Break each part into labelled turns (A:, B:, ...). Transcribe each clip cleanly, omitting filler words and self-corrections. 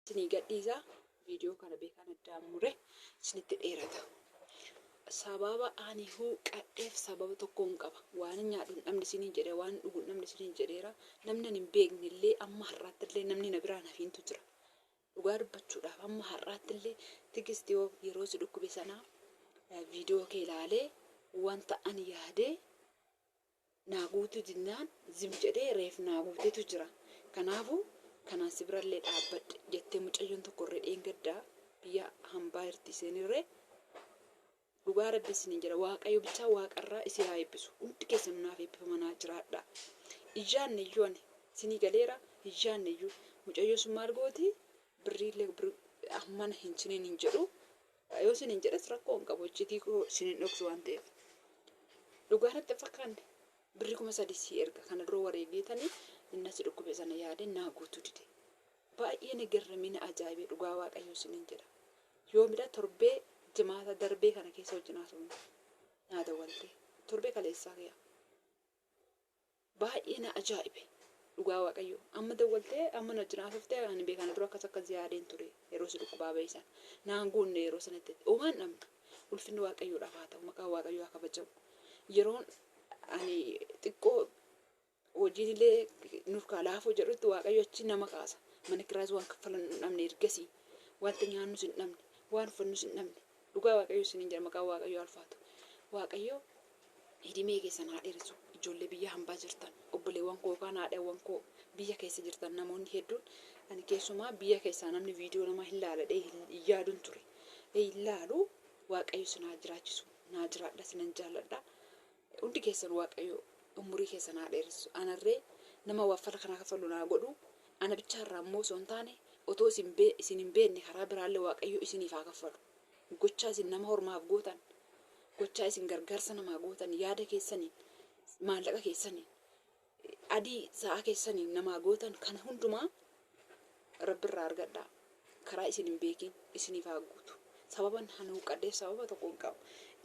A: Isinii gadhiisa viidiyoo kana beekaan addaan mure isinitti dheerata. Sababa ani huuqqadheef sababa tokkoon qaba. Waan nyaadhu hin dhabne isiniin jedhe, waan dhugu hin dhabne isiniin jedheera. Namni ani hin beekne illee amma har'aatti illee namni na biraan hafiintu jira. Dhugaa dubbachuudhaaf amma har'aatti illee Tigisti yoo yeroo si dhukkube sanaa viidiyoo kee ilaalee wanta ani yaadee naa guutuu didnaan zim jedhee reef naa guutetu jira. Kanaafuu kanaan si birallee dhaabbadhe jettee mucayyoon tokko irree dheengaddaa biyya hambaa jirti isheenirree. Dhugaa rabbi isiniin jedha, Waaqayyo bichaa waaqarraa isin haa eebbisu. Hundi keessanuu naaf eebbifama, naa jiraadhaa. Iyyaanne iyyuu ani isinii galeera, iyyaanne iyyuu. Mucayyoon sun maal gooti? Birriillee mana hin siniin hin jedhu. Yoo isiniin jedhes rakkoo hin qabu. Iccitii koo isin hin dhoksu waan ta'eef. Dhugaa natti hin fakkaanne. Birrii 3000 sii erga. Kana dura wareegeetanii inni si dhukkube sana yaadee naa guutuu dide. Baay'ee na garramee, na ajaa'ibe, dhugaa Waaqayyoo isiniin jedha. Yoomidha? Torbee Jimaata darbee kana keessa wajjin haasofne. Naa dawwaltee. Torbee kaleessaa kiyya. Baay'ee na ajaa'ibe. Dhugaa Waaqayyoo. Amma dawwaltee, amma na wajjin haasoftee, ani beekana dura akkas akkas yaadeen ture yeroo si dhukkubaa ba'e sana. Naan guunne yeroo sanatti. Homaa hin dhabne. Ulfinni Waaqayyoodhaaf haa ta'u. Maqaan Waaqayyoo haa kabajamu. Yeroon ani xiqqoo hojiin illee nurkaa laafuu jedhutti Waaqayyo achi nama kaasa. Mana kiraas waan kaffalan hin dhabne ergasii. Wanta nyaannus hin dhabne. Waan uffannus hin dhabne. Dhugaa Waaqayyo isiniin jedha, maqaan Waaqayyo alfaatu. Waaqayyo hidimee keessan haa dheeressu. Ijoollee biyya hambaa jirtan, obboleewwan koo yookaan haadhawwan koo biyya keessa jirtan, namoonni hedduun, ani keessumaa biyya keessaa namni viidiyoo namaa hin laaladhee hin yaadun ture. Hin laalu. Waaqayyo isin haa jiraachisu. Naa jiraadha, isinan jaalladha. Hundi keessan Waaqayyo umurii keessan haa dheeressu. Anarree nama waffala kanaa kaffalu naa godhu. Ana bichaarraa immoo osoo hin taane, otoo isin isin hin beekne karaa biraallee Waaqayyo isiniif haa kaffalu. Gochaa isin nama hormaaf gootan, gochaa isin gargaarsa namaa gootan, yaada keessaniin, maallaqa keessaniin, adii sa'a keessaniin namaa gootan kana hundumaa Rabbirraa argadhaa. Karaa isin hin beekin isiniif haa guutu. Sababan han huuqqadheef sababa tokko hin qabu.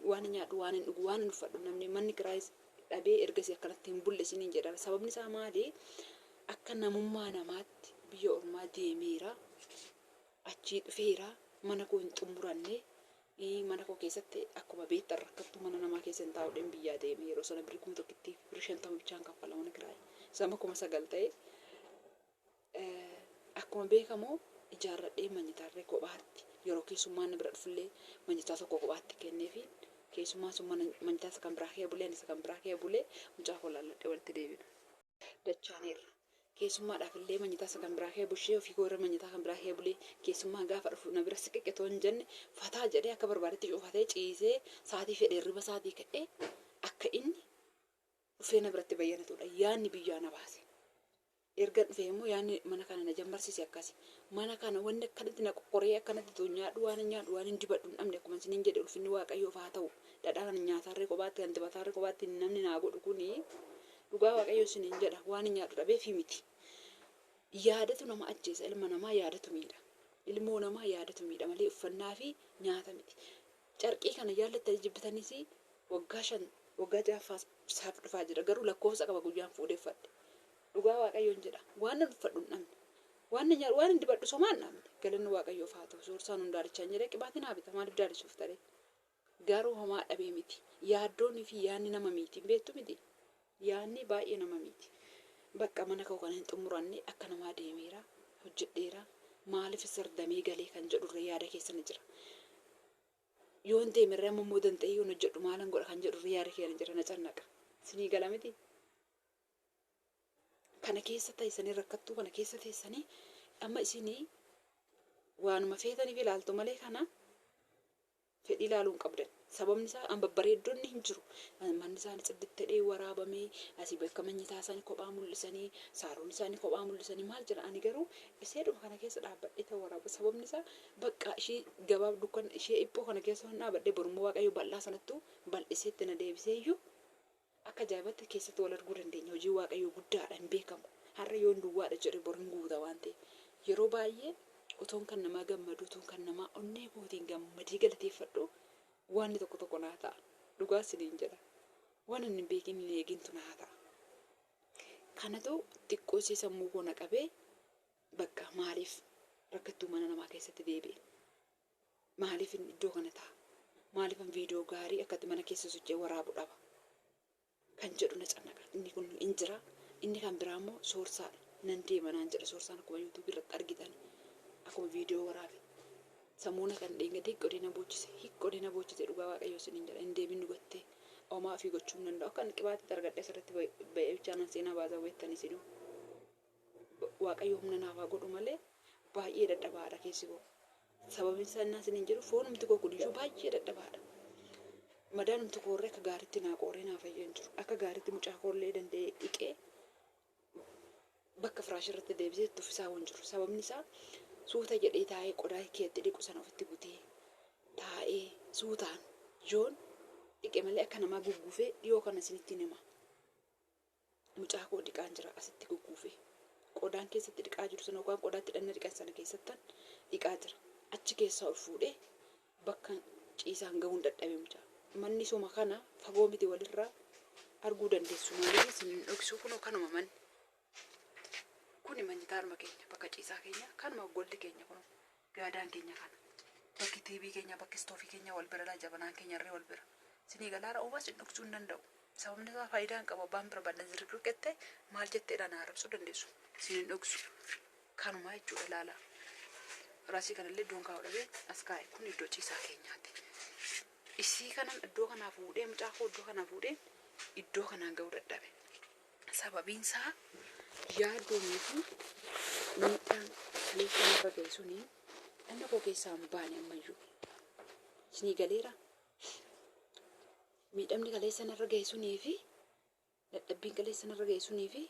A: Waan hin nyaadhu, waan hin dhugu, waan hin uffadhu namni manni kiraayis dhabee ergasii akkanatti hin bulle isiniin jedha. Sababni isaa maali? Akka namummaa namaatti biyya ormaa deemeera. Achii dhufeera. Mana koo hin xumuranne. Mana koo keessatti akkuma beektan rakkattuu mana namaa keessa hin taa'udheen biyyaa deeme. Yeroo sana birrii 1000 birrii 50 bichaan kaffala mana kiraayii. Sama 9000 ta'e. Akkuma beekamu ijaarradhee manyitaarree kophaatti, yeroo keessummaan na bira dhufullee manyitaa tokko kophaatti kenneefi keessummaan sun mana manyitaa isa kan biraa kee bulee, ani isa kan biraa kee bulee, mucaa koo laalladhee walitti deebina. Dachaaneerra. Keessummaadhaaf illee manyitaa isa kan biraa kee bushee, ofii koo irra manyitaa kan biraa kee bulee, keessummaan gaafa dhufu na bira siqiqe otoo hin jenne fataa jedhee akka barbaadetti cufatee ciisee, sa'aatii fedhe hirriba isaatii ka'ee akka inni dhufee na biratti bayyanatudha. Yaanni biyyaa na baase. Ergan dhufee immoo yaanni mana kana na jammarsiise akkasi. Mana kana wanni akkanatti na qoqqoree, akkanatti otoo nyaadhu, waan hin nyaadhu, waan hin dibadhu hin dhabne, akkuma isiniin jedhe, ulfinni Waaqayyoof haa ta'u. Dhadhaa kan nyaataarree kophaatti, kan dibataarree kophaatti namni naa godhu kuni, dhugaa Waaqayyoo isiniin jedha, waan hin nyaadhu dhabeefi miti. Yaadatu nama ajjeesa, ilma namaa yaadatu miidha. Ilmoo namaa yaadatu miidha malee uffannaa fi nyaata miti. Carqii kana jaallattanii jibbitanis waggaa 5, waggaa ja'affaa isaaf dhufaa jira. Garuu lakkoofsa qaba guyyaan fuudhee uffadhe. Dhugaa Waaqayyoon jedha. Waan nan uffadhu hin dhabne. Waan nan nyaadhu, waan hin dibadhu somaa hin dhabne. Galanni Waaqayyoof haa ta'u. Soorsaan hun daalichaan jedhee qibaatii naa bita. Maaliif daalichuuf taree? Garuu homaa dhabee miti. Yaaddoonii fi yaadni nama miiti. Hin beektu miti? Yaadni baay'ee nama miiti. Bakka mana koo kana hin xumuranne, akka namaa deemeera. Hojjedheera. Maaliif sardamee galee kan jedhurree yaada keessa ni jira. Yoon deemerree amma immoo danda'ee yoon hojjedhu maalan godha kan jedhurree yaada keessa ni jira, na cannaqa. Sinii gala miti? Kana keessa teessanii, rakkattuu kana keessa teessanii, amma isinii waanuma feetaniif ilaaltu malee kana fedhii ilaaluu hin qabdan. Sababni isaa an babbareeddonni hin jiru. Manni isaanii tsidditti ta'ee waraabamee, asii bakka manyitaa isaanii kophaa mul'isanii, saaroon isaanii kophaa mul'isanii maal jira. Ani garuu iseedhuma kana keessa dhaabbadhee ta'u waraaba. Sababni isaa bakka ishee gabaabduu kan ishee dhiphoo kana keessa waan dhaabadhee, borummoo Waaqayyo bal'aa sanattuu bal'iseetti na deebisee iyyuu akka ajaa'ibatti keessatti wal arguu dandeenya. Hojiin Waaqayyoo guddaadha, hin beekamu. Har'a yoon duwwaadha jedhe bor hin guuta waan ta'eef. Yeroo baay'ee otoon kan namaa gammadu, otoon kan namaa onnee kootiin gammadee galateeffadhu, waanni tokko tokko naa ta'a. Dhugaa isiniin jedha. Waan ani hin beekin hin eegintu naa ta'a. Kanatu xiqqoo ishee sammuu koo na qabee, bakka maaliif Rakkattuu mana namaa keessatti deebi'e? Maaliifin iddoo kana ta'a? Maaliifan viidiyoo gaarii akkatti mana keessa socho'ee waraabu dhaba? Kan jedhu na cannaqa. Inni kun hin jira. Inni kan biraa immoo soorsaadha. Nan deema naan jedha soorsaan akkuma yuutuubii irratti argitan. Akkuma viidiyoo waraabe. Samuuna kan dheengadee hiqqodee na boochise. Hiqqodee na boochise dhugaa waaqayyoo isiniin jedha. Hin deemin nu gottee. Homaa ofii gochuu hin danda'u. Akka inni qibaatitti argadhe asirratti ba'ee bichaa nan seenaa baasaa weettanii isinuu. Waaqayyo humna naaf haa godhu malee baay'ee dadhabaadha keessi koo. Sababiin isaa innaa isiniin jedhu foonumti koo kun iyyuu baay'ee dadhabaadha. Madaanumti koorree akka gaariitti naa qooree naa fayyee hin jiru. Akka gaariitti mucaa koollee danda'ee dhiqee bakka firaashii irratti deebisee itti uffisaa hin jiru. Sababni isaa suuta jedhee taa'ee qodaa keetti dhiqu sana ofitti butee taa'ee suutaan yoon dhiqe malee akka namaa gugguufee dhiyoo kana isinitti hima. Mucaa koo dhiqaan jira asitti gugguufee. Qodaan keessatti dhiqaa jiru sana yookaan qodaatti dhanna dhiqan sana keessattan dhiqaa jira. Achi keessaa ol fuudhee bakka ciisaan gahuun dadhabe mucaa. Manni suma kana fagoo miti walirraa arguu dandeessu. Maaliif isin hin dhoksu kunoo kanuma manni. Kuni manyitaadhuma keenya bakka ciisaa keenya kanuma golli keenya kunoo gaadaan keenya kana. Bakki TV keenya bakki istoofii keenya wal bira laa jabanaan keenya irree wal bira. Sinii galaara uumaa sin dhoksuu hin danda'u. Sababni isaa faayidaa hin qabu abbaan barbaadan zirqirqette maal jetteedha na arrabsuu dandeessu. Sin hin dhoksu. Kanuma jechuudha laala. Raasii kanallee iddoon kaa'u dhabee as kaa'e kun iddoo ciisaa keenyaati. Isii kanan iddoo kanaa fuudhee mucaa koo iddoo kanaa fuudhee iddoo kanaan ga'uu dadhabe. Sababiin isaa yaaddoonii fi miidhaan kaleessa narra ga'e suni dhagna koo keessaa hin baane ammayyuu. Isinii galeera. Miidhamni kaleessa narra ga'e sunii fi dadhabbiin kaleessa narra ga'e sunii fi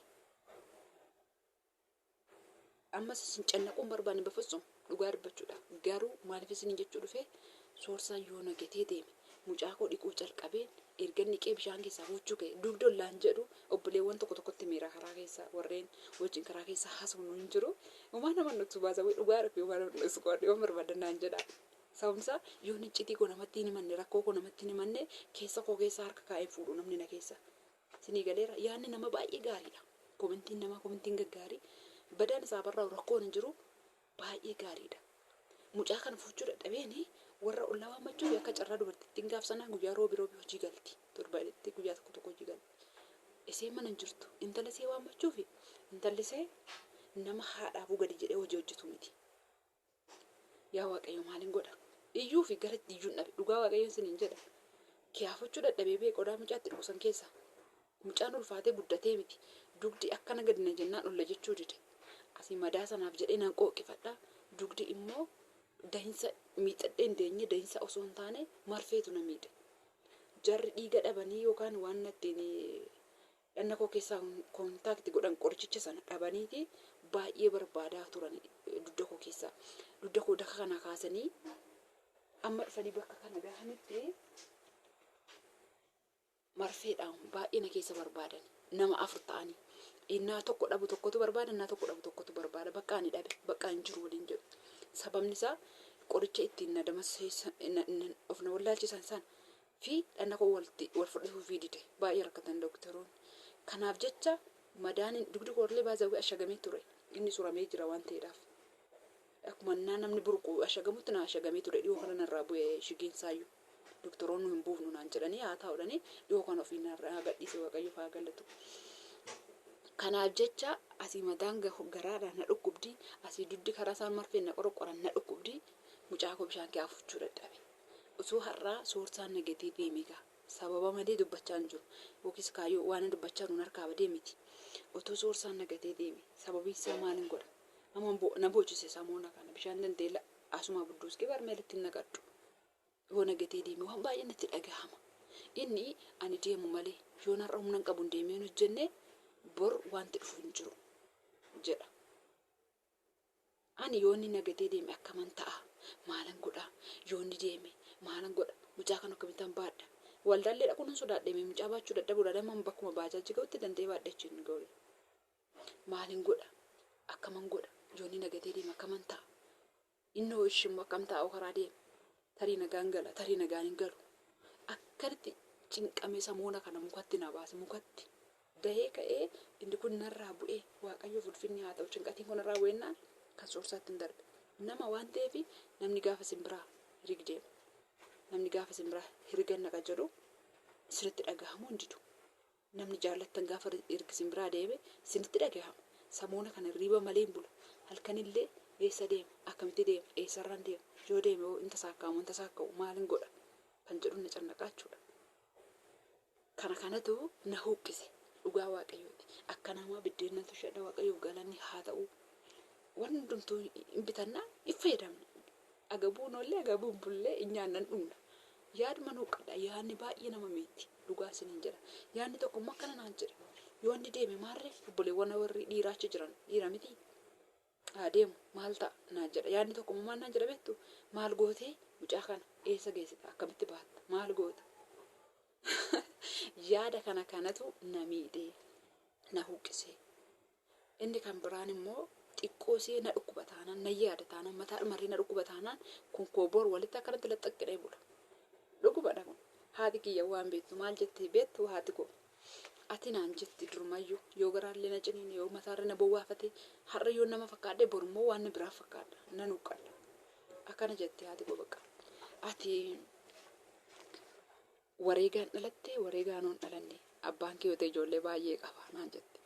A: ammas isin cannaquu hin barbaanne bafatsum dhugaa dubbachuudha. Garuu maaliif isin jechuu dhufe soorsaan yoo na gatee deeme mucaa koo dhiquu calqabee erga niqee bishaan keessaa fuuchuu ka'e dugda ollaan jedhu obboleewwan tokko tokkotti miira karaa keessa warreen wajjin karaa keessa haasofnu hin jiru. Homaa nama dhoksu baasawee dhugaa rabbi homaa nama dhoksu qoodhe waan barbaadan naan jedha. Sababni isaa yoon iccitii koo namatti hin himanne rakkoo koo namatti hin himanne keessa koo keessa harka kaa'ee fuudhu namni na keessa. Isinii galeera yaadni nama baay'ee gaariidha. Komentiin namaa komentiin gaggaarii badaan isaa barraa'u rakkoon hin jiru baay'ee gaariidha. Mucaa kana fuuchuu dadhabeeni warra ollaa waammachuuf akka carraa dubartittiin gaaf sanaa guyyaa roobi roobi hojii galti. Torbanitti guyyaa tokko tokko hojii galti. Iseen mana hin jirtu. Intala isee waammachuuf intalli isee nama haadhaafuu gadi jedhee hojii hojjetu miti. Yaa Waaqayyo maalin godha? Iyyuu fi gara itti iyyuun dhabe. Dhugaa Waaqayyoon isiniin jedha. Kiyaafachuu dadhabee bee qodaa mucaatti dhiqu san keessa. Mucaan ulfaatee guddatee miti. Dugdi akkana gadi na jennaan olla jechuu dide. Asii madaa sanaaf jedhee nan qooqifadha. Dugdi immoo dahinsa miixadhee hin deenye dahinsa osoo hin taane marfeetu na miidhe. Jarri dhiiga dhabanii yookaan waan ittiin dhanna koo keessaa kontaakti godhan qorichicha sana dhabaniiti baay'ee barbaadaa turan dugda koo keessaa. Dugda koo daka kana kaasanii amma dhufanii bakka kana gahanitti marfeedhaan baay'ee na keessa barbaadan nama afur ta'anii. Innaa tokko dhabu tokkotu barbaada, innaa tokko dhabu tokkotu barbaada. Bakka ani dhabe, bakka hin jiru waliin jedhu. Sababni isaa qoricha ittiin na damasseessan, of na wallaalchisan sana fi dhagna koo walitti wal fudhatuu fi dide. Baay'ee rakkatan dooktaroonni. Kanaaf jecha madaan dugdi koo illee baazawwee ashagamee ture. Inni suramee jira waan ta'eedhaaf. Akkuma innaa namni burqu ashagamutti na ashagamee ture. Dhiyoo kana narraa bu'e shigiin saayyuu. Doktoroonni hin buufnu naan jedhanii haa taa'udhanii dhiyoo kana ofii narraa gadhiise waaqayyoof haa galatu. Kanaaf jecha asii madaan garaadhaan na dhukkubdi, asii dugdi karaa isaan marfeen na qorqoran na dhukkubdi, mucaa koo bishaan kee afuchuu dadhabe. Osoo har'aa soorsaan na gatee deeme gaa sababa malee dubbachaa hin jiru. Yookiis kaayyoo waan dubbachaa jiru harkaa badee miti. Otoo soorsaan na gatee deeme sababiin isaa maalin godha? Amma na boochise samoona kana bishaan danda'e asuma budduusqee barmeelitti hin naqadhu. Yoo na gatee deeme waan baay'ee natti dhagahama. Inni ani deemu malee yoon har'a humna hin qabu hin deemee hin hojjenne bor wanti dhufu hin jiru jedha. Ani yoo inni na gatee deeme akkaman ta'a? Maalan godha? Yoo inni deeme maalan godha? Mucaa kana akkamittan baadha? Waldaallee dhaquun hin sodaadhe mucaa baachuu dadhabuudha. Nama bakkuma baajaaji ga'utti danda'ee baadha jechuun hin ga'u. Maalin godha? Akkaman godha? Yoo inni na gatee deeme akkaman ta'a? Innoo ishi immoo akkam taa'u karaa deema. Tarii nagaan gala, tarii nagaan hin galu. Akkanitti cinqamee samoona kana mukatti na baase, mukatti. Dahee ka'ee inni kun narraa bu'ee waaqayyoof ulfinni haa ta'u cinqatiin kun narraa bu'eennaan kan soorsaatti hin darbe. Nama waan ta'eef namni gaafa isin biraa hirig deema. Namni gaafa isin biraa hirigan naqa jedhu isinitti dhagahamuu hin didu. Namni jaallattan gaafa hirgi isin biraa deeme isinitti dhagahama. Samoona kana hirriiba malee hin bulu. Halkanillee eessa deema? Akkamitti deema? Eessarraan deema? Yoo deeme hoo hin tasaakka'amu hin tasaakka'u maalin godha? Kan jedhu na cannaqaa jechuudha. Kana kanatu na huuqqise. Dhugaa Waaqayyooti. Akka namaa biddeennan tushadha Waaqayyoof galanni haa ta'u. Waan hundumtuu hin bitannaa hin fayyadamna. Agabuun oollee agabuun bullee hin nyaanna hin dhugna. Yaaduma huuqqadha. Yaadni baay'ee nama miitti. Dhugaa isiniin jedha. Yaadni tokko immoo akkana naan jedhe. Yoo inni deeme maarree obboleewwan warri dhiiraa achi jiran dhiira miti. Haa deemu maal ta'a naan jedha. Yaadni tokko immoo maal naan jedha beektu? Maal gootee mucaa kana eessa geessita? Akkamitti baatta? Maal goota? Yaada kana kanatu na miidhe, na huqqise. Inni kan biraan immoo xiqqoo ishee na dhukkuba taanaan, na yaada taanaan, mataa dhumarree na dhukkuba taanaan kun koo bor walitti akkanatti laxxaqqidhee bula. Dhugumadha kun. Haati kiyya waan beektu maal jettee beektu haati koo. Ati naan jetti durumayyuu yoo garaallee na ciniine yoo mataarra na bowwaafate har'a yoo nama fakkaadhe bor immoo waan na biraa fakkaadha nan huqqadha. Akkana jetti haati koo bakka. Ati wareegaan dhalatte wareegaan hoon dhalanne abbaan kee yoo ta'e ijoollee baay'ee qaba naan jette.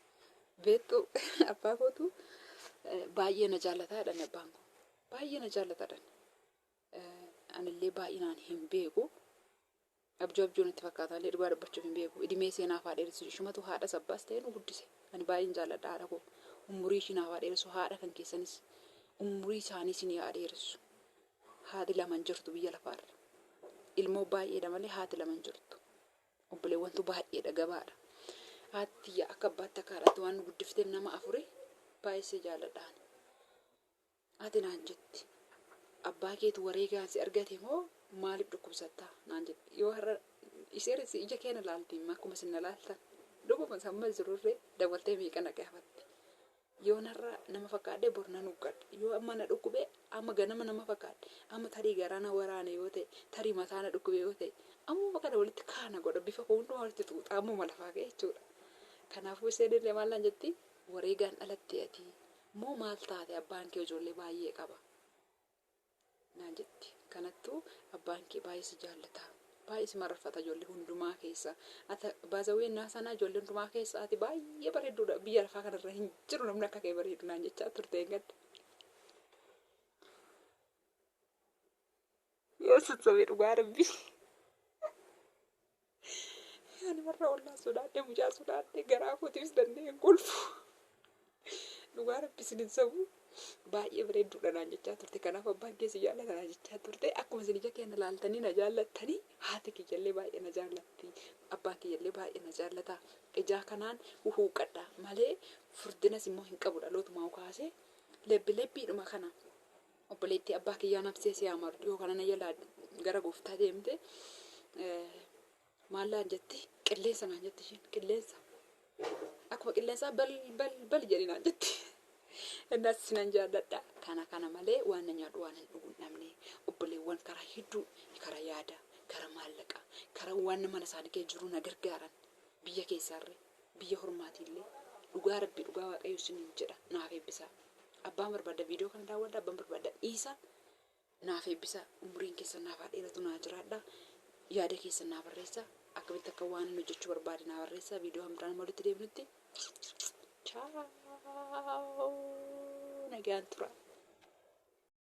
A: Beektu abbaa kootu baay'ee na jaallata jedhan abbaan koo. Baay'ee na jaallata jedhan. Anillee baay'inaan hin beeku. Abjuu abjuu natti fakkaata illee dhugaa dubbachuuf hin beeku. Idimee ishee naaf haa dheeressu. Ishumatu haadhas abbaas ta'ee nu guddise. Ani baay'een jaalladha haadha koo. Umurii ishii naaf haa dheeressu. Haadha kan keessanis umurii isaanii isinii haa dheeressu. Haati lama hin jirtu biyya lafaarra. Ilmoo baay'eedha malee haati lama hin jirtu. Obboleewwantu baay'eedha gabaadha. Haati tiyya akka abbaatti akka haadhaatti waan nu guddifteef nama afuri baay'isee jaalladha ani. Ati naan jetti. Abbaa keetu wareegaan si argate moo maaliif dhukkubsatta naan jetti. Yoo har'a isheen si ija keena laalti akkuma isin na laaltan. Dhuguma samma jirurree dabaltee meeqa na gaafatti. Yoo narra nama fakkaadhe bor nan huqqadha. Yoo amma na dhukkube amma ganama nama fakkaadhe amma tarii garaa na waraane yoo ta'e tarii mataa na dhukkube yoo ta'e ammuma kana walitti kaana godha bifa koo hundumaa walitti xuuxa ammuma lafaa ka'e jechuudha. Kanaafuu isheen illee maal naan jetti wareegaan dhalatte ati moo maal taate abbaan kee ijoollee baay'ee qaba naan jetti. Kanattuu abbaan kee baay'ee si jaallata. Baay'ee si mararfata ijoollee hundumaa keessa. Ati baazawwee innaa sanaa ijoollee hundumaa keessa ati baay'ee bareedduudha. Biyya lafaa kanarra hin jiru namni akka kee bareedu naan jechaa turte hin gadda. Yoo sossobee dhugaa rabbii. Ani warra ollaa sodaadhe mucaa sodaadhe garaa kootiifis danda'e hin kolfu. Dhugaa rabbi isin hin sobu. Baay'ee bareedduudha naan jechaa turte. Kanaaf abbaan kee si jaallata naan jechaa turte. Akkuma isin ija keenya laaltanii na jaallattanii haati kiyyallee baay'ee na jaallatti. Abbaan kiyyallee baay'ee na jaallata. Ijaa kanaan huhuuqadha malee furdinas immoo hin qabu dhalootumaa kaasee lebbi lebbiidhuma kana obboleettii abbaa kiyyaa nabsee si haa maru dhiyoo kana na jalaa gara gooftaa deemte maal naan jetti qilleensa naan jetti isheen qilleensa akkuma qilleensaa bal bal bal jedhi naan jetti innas sinan jaalladha kana kana malee waan na nyaadhu waan hin dhugu hin dhabne obboleewwan karaa hedduu karaa yaada karaa maallaqa karaa waan mana isaanii keessa jiru na gargaaran biyya keessaarree biyya hormaatiillee dhugaa rabbi dhugaa waaqayyo isiniin jedha naaf eebbisaa. Abbaan barbaadda viidiyoo kana daawwadha abbaan barbaadda dhiisa naaf eebbisa umriin keessan naaf haa dheeratu naa jiraadha yaada keessan naa barreessa akkamitti akka waan inni hojjechuu barbaade naa barreessa viidiyoo hamdaan walitti deebinutti chaaw nagaan tura.